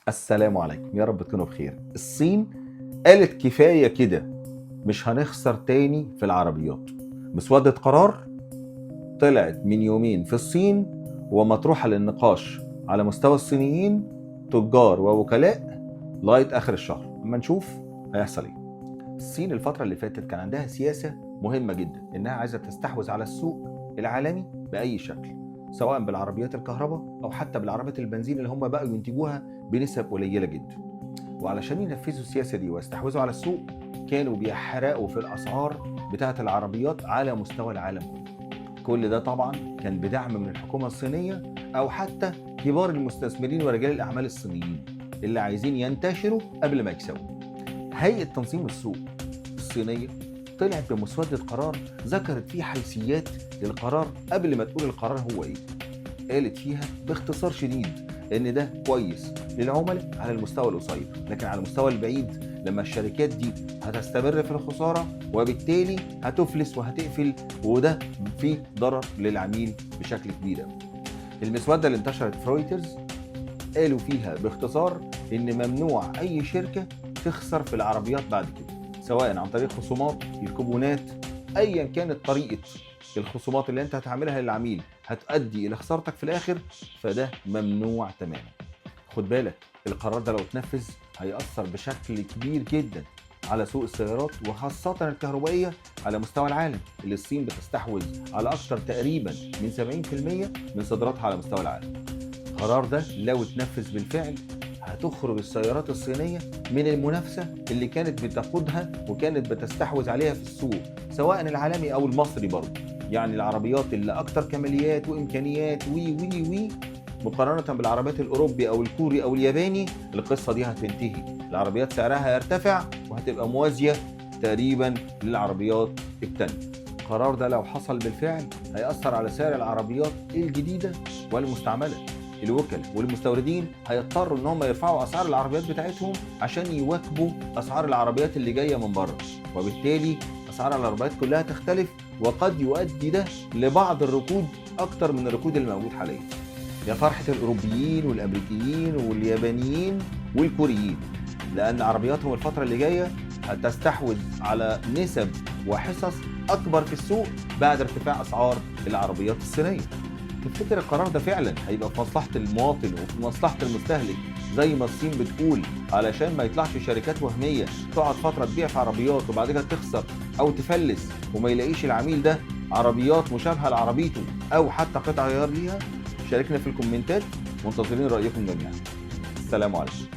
السلام عليكم، يا رب تكونوا بخير. الصين قالت كفاية كده، مش هنخسر تاني في العربيات. مسودة قرار طلعت من يومين في الصين ومطروحة للنقاش على مستوى الصينيين، تجار ووكلاء، لغاية آخر الشهر. اما نشوف هيحصل ايه. الصين الفترة اللي فاتت كان عندها سياسة مهمة جدا، انها عايزة تستحوذ على السوق العالمي بأي شكل، سواء بالعربيات الكهرباء او حتى بالعربيات البنزين اللي هم بقوا ينتجوها بنسب قليلة جدا. وعلشان ينفذوا السياسة دي ويستحوذوا على السوق، كانوا بيحرقوا في الأسعار بتاعة العربيات على مستوى العالم كله. كل ده طبعا كان بدعم من الحكومة الصينية أو حتى كبار المستثمرين ورجال الأعمال الصينيين اللي عايزين ينتشروا قبل ما يكسبوا. هيئة تنظيم السوق الصينية طلعت بمسودة قرار ذكرت فيه حيثيات للقرار قبل ما تقول القرار هو إيه. قالت فيها باختصار شديد إن ده كويس للعملاء على المستوى القصير، لكن على المستوى البعيد لما الشركات دي هتستمر في الخسارة وبالتالي هتفلس وهتقفل، وده فيه ضرر للعميل بشكل كبير أوي. المسودة اللي انتشرت في رويترز قالوا فيها باختصار إن ممنوع أي شركة تخسر في العربيات بعد كده، سواء عن طريق خصومات، الكوبونات، أيا كانت طريقة الخصومات اللي انت هتعملها للعميل هتؤدي الى خسارتك في الاخر، فده ممنوع تماما. خد بالك، القرار ده لو اتنفذ هيأثر بشكل كبير جدا على سوق السيارات وخاصة الكهربائية على مستوى العالم، اللي الصين بتستحوذ على أكثر تقريبا من 70% من صادراتها على مستوى العالم. القرار ده لو اتنفذ بالفعل هتخرج السيارات الصينية من المنافسة اللي كانت بتقودها وكانت بتستحوذ عليها في السوق، سواء العالمي أو المصري برضه. يعني العربيات اللي أكتر كماليات وإمكانيات وي وي وي مقارنة بالعربيات الأوروبي أو الكوري أو الياباني، القصة دي هتنتهي. العربيات سعرها هيرتفع وهتبقى موازية تقريبا للعربيات التانية. القرار ده لو حصل بالفعل هيأثر على سعر العربيات الجديدة والمستعملة. الوكلاء والمستوردين هيضطروا ان هم يرفعوا اسعار العربيات بتاعتهم عشان يواكبوا اسعار العربيات اللي جاية من بره، وبالتالي اسعار العربيات كلها تختلف، وقد يؤدي ده لبعض الركود اكتر من الركود اللي موجود حاليا. يا فرحه الاوروبيين والامريكيين واليابانيين والكوريين، لان عربياتهم الفترة اللي جاية هتستحوذ على نسب وحصص اكبر في السوق بعد ارتفاع اسعار العربيات الصينية. تفتكر القرار ده فعلا هيبقى في مصلحة المواطن وفي مصلحة المستهلك زي ما الصين بتقول، علشان ما يطلعش شركات وهمية تقعد فترة تبيع في عربيات وبعد كده تخسر أو تفلس وما يلاقيش العميل ده عربيات مشابهة لعربيته أو حتى قطع غيار ليها؟ شاركنا في الكومنتات، منتظرين رأيكم جميعا. السلام عليكم.